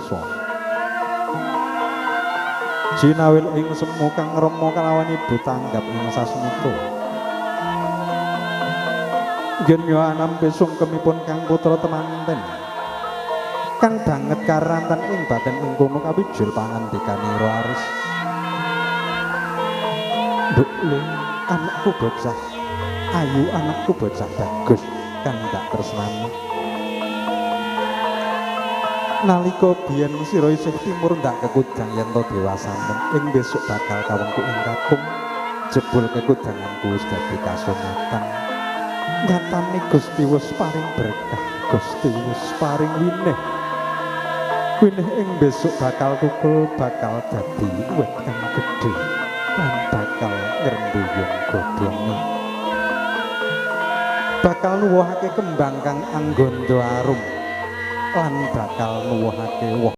dewasa. Jinawil ing semu kang rama kalawan ibu tanggap ing sasmita. Yen yo anampi sungkemipun kang putra temanten. Kang banget karanten ing baten ing kono kawijil pangandikanira Aris. Nduk le, anakku bocah ayu, anakku bocah bagus kang dak tresnani. Nalika biyen sira isih timur ndak kekudang yen to dewasamu ing besok bakal kawengku ing kakung, jebul kekudanganku wis dadi kasunatan. Nyatane Gusti wis paring berkah, Gusti wis paring winih. Winih ing besok bakal tukul, bakal dadi wit kang gedhe lan bakal ngrembuyung godhonge. Bakal nuwuhake kembang kang angganda arum lan bakal nuwuhake woh.